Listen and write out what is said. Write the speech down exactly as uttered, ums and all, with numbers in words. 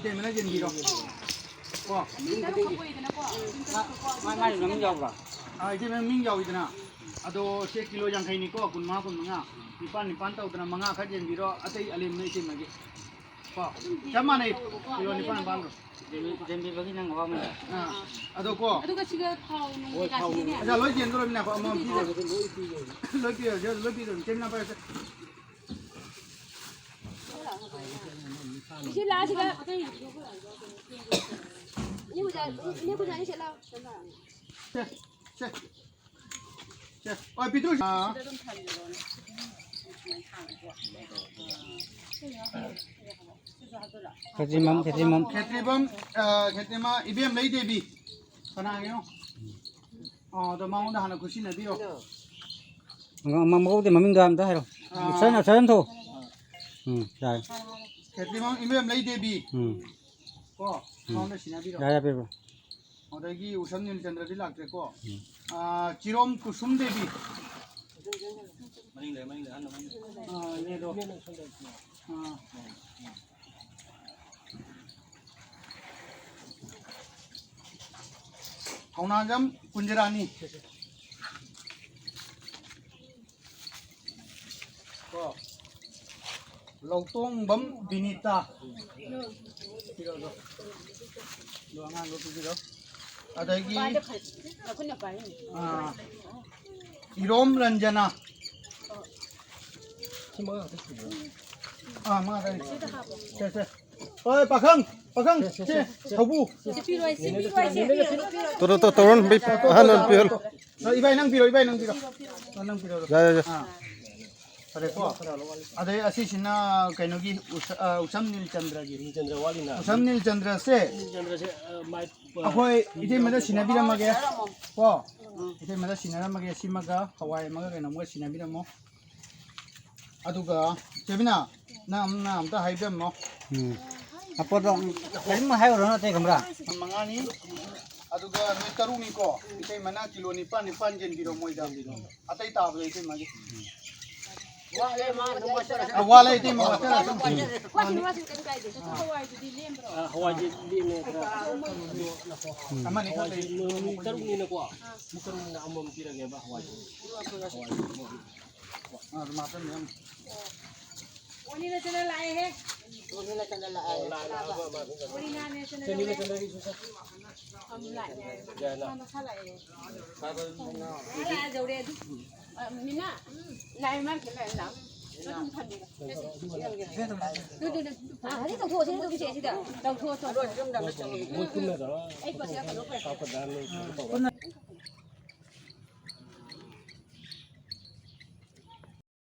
ꯏꯇꯩꯃꯅ ꯌꯦꯡꯕꯤꯔꯣ꯫ ꯀꯣ꯫ ꯃꯤ ꯇꯔꯨꯛ ꯈꯛ ꯑꯣꯏꯗꯅꯀꯣ꯫ ꯃꯥꯏ, ꯃꯥꯏ ꯃꯃꯤꯡ ꯌꯥꯎꯕ꯭ꯔꯥ? ꯑꯥ, ꯏꯇꯩꯃ ꯃꯤꯡ ꯌꯥꯎꯋꯤꯗꯅ꯫ ꯑꯗꯣ ꯁꯦ ꯀꯤꯂꯣ ꯌꯥꯡꯈꯩꯅꯤꯀꯣ, ꯀꯨꯟꯃꯉꯥ, ꯀꯨꯟꯃꯉꯥ꯫ ꯅꯤꯄꯥꯟ, ꯅꯤꯄꯥꯟ ꯇꯧꯗꯅ ꯃꯉꯥ ꯈꯛ ꯌꯦꯡꯕꯤꯔꯣ, ꯑꯇꯩ ꯑꯂꯦꯝꯅ ꯏꯇꯩꯃꯒꯤ꯫ ꯀꯣ꯫ ꯆꯞ ꯃꯥꯟꯅꯩ꯫ ꯀꯤꯂꯣ ꯅꯤꯄꯥꯟ, ꯅꯤꯄꯥꯟꯗꯣ꯫ ꯌꯦꯡꯕꯤ-, ꯌꯦꯡꯕꯤꯕꯒꯤ ꯅꯪ ꯑꯋꯥꯃꯟꯗꯣ꯫ ꯑꯥ꯫ ꯑꯗꯣ ꯀꯣ꯫ ꯑꯗꯨꯒ ꯁꯤꯒ ꯊꯥꯎ ꯅꯨꯡ ꯍꯣꯏ, ꯊꯥꯎ ꯀꯩꯀꯥꯁꯤꯗꯤꯅꯦ? ꯑꯆꯥ, ꯂꯣꯏ ꯌꯦꯟꯗꯣꯔꯃꯤꯅꯀꯣ, ꯑꯃꯃꯝ ꯄꯤꯔꯒꯦ꯫ ꯂꯣꯏ ꯄꯤꯔꯒꯦ, ꯂꯣꯏ ꯄꯤꯔꯒꯦ꯫ ꯏꯇꯩꯃꯅ ꯄꯥꯏꯔꯁꯦ꯫ ꯁꯤ ꯂꯥꯛꯑꯁꯤꯗ꯫ ꯏꯅꯦ ꯀꯨꯟꯖꯥ-, ꯏꯅꯦ ꯀꯨꯟꯖꯥꯅꯤ ꯁꯤ ꯂꯥꯛꯑꯣ꯫ ꯁꯦ, ꯁꯦ꯫ ꯁꯦ, ꯑꯣꯏ, ꯄꯤꯇ꯭ꯔꯨ꯫ ꯑꯥ꯫ ꯈꯦꯇ꯭ꯔꯤꯃꯝ, ꯈꯦꯇ꯭ꯔꯤꯃꯝ꯫ ꯈꯦꯇ꯭ꯔꯤꯃꯝ, ꯑꯥ, ꯈꯦꯇ꯭ꯔꯤꯃ ꯏꯕꯦꯝ ꯂꯩ ꯗꯦꯕꯤ꯫ ꯀꯅꯥꯒꯤꯅꯣ? ꯑꯥ, ꯑꯗꯣ ꯃꯉꯣꯟꯗ ꯍꯥꯟꯅ ꯈꯨꯠꯁꯤꯟꯅꯕꯤꯔꯣ꯫ ꯑꯃ, ꯑꯃ ꯃꯀꯣꯛꯇꯤ ꯃꯃꯤꯡꯗꯣ ꯑꯝꯇ ꯍꯥꯏꯔꯣ꯫ ꯑꯥ꯫ ꯁꯔꯟ, ꯁꯔꯟ ꯊꯣ꯫ ꯎꯝ, ꯌꯥꯔꯦ꯫ ꯈꯦꯇ꯭ꯔꯤꯃꯝ ꯏꯕꯦꯝ ꯂꯩ ꯗꯦꯕꯤ꯫ ꯎꯝ꯫ ꯀꯣ, ꯎꯝ꯫ ꯃꯉꯣꯟꯗ ꯁꯤꯟꯅꯕꯤꯔꯣ꯫ ꯌꯥꯔꯦ, ꯌꯥꯔꯦ, ꯄꯤꯔꯣ꯫ ꯑꯗꯒꯤ ꯎꯁꯝ ꯅꯤꯜꯆꯟꯗ꯭ꯔꯗꯤ ꯂꯥꯛꯇ꯭ꯔꯦꯀꯣ꯫ ꯎꯝ꯫ ꯑꯥ, ꯆꯤꯔꯣꯝ ꯀꯨꯁꯨꯝ ꯗꯦꯕꯤ꯫ ꯑꯥ, ꯏꯅꯦꯗꯣ꯫ ꯑꯥ꯫ ꯊꯧꯅꯥꯖꯝ ꯀꯨꯟꯖꯔꯥꯅꯤ꯫ ꯀꯣ꯫ ꯂꯧꯇꯣꯡꯕꯝ ꯕꯤꯅꯤꯇꯥ꯫ ꯄꯤꯔꯣ ꯑꯗꯣ꯫ ꯑꯗꯣ ꯑꯉꯥꯡꯗꯣ ꯄꯤꯕꯤꯔꯣ꯫ ꯑꯗꯒꯤ, ꯑꯥ, ꯏꯔꯣꯝ ꯔꯟꯖꯅꯥ꯫ ꯑꯥ, ꯃꯉꯥ ꯇꯔꯦꯠ꯫ ꯁꯦ, ꯁꯦ꯫ ꯍꯣꯏ, ꯄꯥꯈꯪ, ꯄꯥꯈꯪ, ꯁꯦ, ꯁꯦ, ꯊꯧꯕꯨ꯫ ꯇꯣ, ꯇꯣ, ꯇꯣ, ꯇꯧꯔꯣ, ꯃꯤ ꯑꯍꯟ ꯑꯣꯏꯅ ꯄꯤꯍꯜꯂꯣ꯫ ꯑ, ꯏꯕꯥꯏ, ꯅꯪ ꯄꯤꯔꯣ, ꯏꯕꯥꯏ, ꯅꯪ ꯄꯤꯔꯣ꯫ ꯑ, ꯅꯪ ꯄꯤꯔꯣ꯫ ꯌꯥꯏ, ꯌꯥꯏ, ꯌꯥꯏ꯫ ꯑꯥ꯫ ꯐꯔꯦꯀꯣ? ꯑꯗꯩ ꯑꯁꯤꯁꯤꯅ ꯀꯩꯅꯣꯒꯤ, ꯎꯁ-, ꯑ, ꯎꯁꯝ ꯅꯤꯜꯆꯟꯗ꯭ꯔꯒꯤ꯫ ꯅꯤꯜꯆꯟꯗ꯭ꯔ ꯋꯥꯠꯂꯤꯅ꯫ ꯎꯁꯝ ꯅꯤꯜꯆꯟꯗ꯭ꯔꯁꯦ꯫ ꯅꯤꯜꯆꯟꯗ꯭ꯔꯁꯦ, ꯑ, ꯃꯥꯏ-, ꯑꯩꯈꯣꯏ ꯏꯇꯩꯃꯗ ꯁꯤꯟꯅꯕꯤꯔꯝꯃꯒꯦ꯫ ꯀꯣ? ꯏꯇꯩꯃꯗ ꯁꯤꯟꯅꯔꯝꯃꯒꯦ꯫ ꯁꯤꯃꯒ ꯍꯋꯥꯏ ꯑꯃꯒ ꯀꯩꯅꯣꯝꯒ ꯁꯤꯟꯅꯕꯤꯔꯝꯃꯣ꯫ ꯑꯗꯨꯒ ꯆꯦꯕꯤꯅꯥ, ꯅꯪ ꯑꯝ-, ꯅꯪ ꯑꯝꯇ ꯍꯥꯏꯕꯤꯔꯝꯃꯣ꯫ ꯎꯝ꯫ ꯑꯄꯣꯠꯇꯣ ꯀꯔꯤꯝ ꯍꯥꯏꯔꯨꯔꯅꯨ, ꯑꯇꯩ ꯈꯪꯕ꯭ꯔꯥ? ꯃꯉꯥꯅꯤ꯫ ꯑꯗꯨꯒ ꯅꯣꯏ ꯇꯔꯨꯛꯅꯤꯀꯣ꯫ ꯏꯇꯩꯃꯅ ꯀꯤꯂꯣ ꯅꯤꯄꯥꯟ, ꯅꯤꯄꯥꯟ ꯌꯦꯟꯕꯤꯔꯣ ꯃꯣꯏꯗ꯫ ꯑꯇꯩ ꯇꯥꯕꯗꯣ ꯏꯇꯩꯃꯒꯤ꯫ ꯋꯥꯠꯂꯦ, ꯏꯇꯩꯃ, ꯋꯥꯠꯂꯦ꯫ ꯋꯥꯁꯤꯡ, ꯋꯥꯁꯤꯡ ꯀꯩꯝ ꯀꯥꯏꯗꯦ꯫ ꯍꯋꯥꯏꯗꯨꯗꯤ ꯂꯦꯝꯕ꯭ꯔꯣ? ꯑ, ꯍꯋꯥꯏꯗꯤ ꯂꯦꯝꯃꯦ ꯈꯔ꯫ ꯑꯗꯣ ꯅꯈꯣ꯫ ꯑꯃꯅꯤ ꯈꯛ ꯂꯩ꯫ ꯍꯋꯥꯏꯁꯦ ꯅꯨꯃꯤꯠ ꯇꯔꯨꯛꯅꯤꯅꯀꯣ꯫ ꯅꯨꯃꯤꯠ ꯇꯔꯨꯛꯅꯤꯅ ꯑꯃꯃꯝ ꯄꯤꯔꯒꯦꯕ ꯍꯋꯥꯏꯁꯦ꯫ ꯍꯋꯥꯏꯁꯦ꯫ ꯑ, ꯑꯗꯨꯝ ꯍꯥꯞꯆꯟꯕ ꯌꯥꯅꯤ꯫ ꯑꯣꯅꯤꯅ ꯆꯅ ꯂꯥꯛꯑꯦꯍꯦ꯫ ꯑꯣꯅꯤꯅ ꯆꯅ ꯂꯥꯛꯑꯦ꯫ ꯑꯣ, ꯂꯥꯛꯑꯦ, ꯂꯥꯛꯑꯦ, ꯂꯥꯛꯑꯦ꯫ ꯑꯣꯅꯤꯅ ꯆꯅ ꯂꯥꯛꯑꯦ꯫ ꯆꯅꯤꯅ ꯆꯅ ꯂꯥꯛꯑꯦ꯫ ꯑꯝ ꯂꯥꯛꯑꯦ꯫ ꯌꯥꯏ, ꯂꯥꯛꯑꯦ꯫ ꯃꯥ ꯃꯁꯥ ꯂꯥꯛꯑꯦ꯫ ꯂꯥꯛꯑꯦ, ꯌꯧꯔꯦ ꯑꯗꯨ꯫ ꯑ, ꯃꯤꯅꯥ꯫ ꯂꯥꯛꯑꯦ, ꯃꯥ ꯂꯥꯛꯑꯦ, ꯂꯥꯛꯑꯦ꯫ ꯑꯗꯨꯝ ꯊꯝꯕꯤꯔꯣ꯫ ꯑꯗꯨ, ꯑꯗꯨ, ꯑꯗꯨ꯫ ꯑ, ꯑꯗꯨ ꯇꯧꯊꯣꯛꯑꯣ, ꯁꯤ ꯇꯧꯊꯣꯛꯑꯣ, ꯁꯤ ꯁꯤꯗ꯫ ꯇꯧꯊꯣꯛꯑꯣ, ꯇꯧꯊꯣꯛꯑꯣ꯫ ꯃꯣꯏ ꯄꯨꯟꯅ ꯇꯧꯔ꯫ ꯑꯩ ꯄꯣꯠꯁꯦ ꯀꯩꯅꯣ ꯄꯨꯔꯛꯀꯦ꯫ ꯀꯥꯞꯀꯗ꯭ꯔꯥ ꯅꯣꯏ ꯀꯩꯅꯣ ꯇꯧꯔ꯫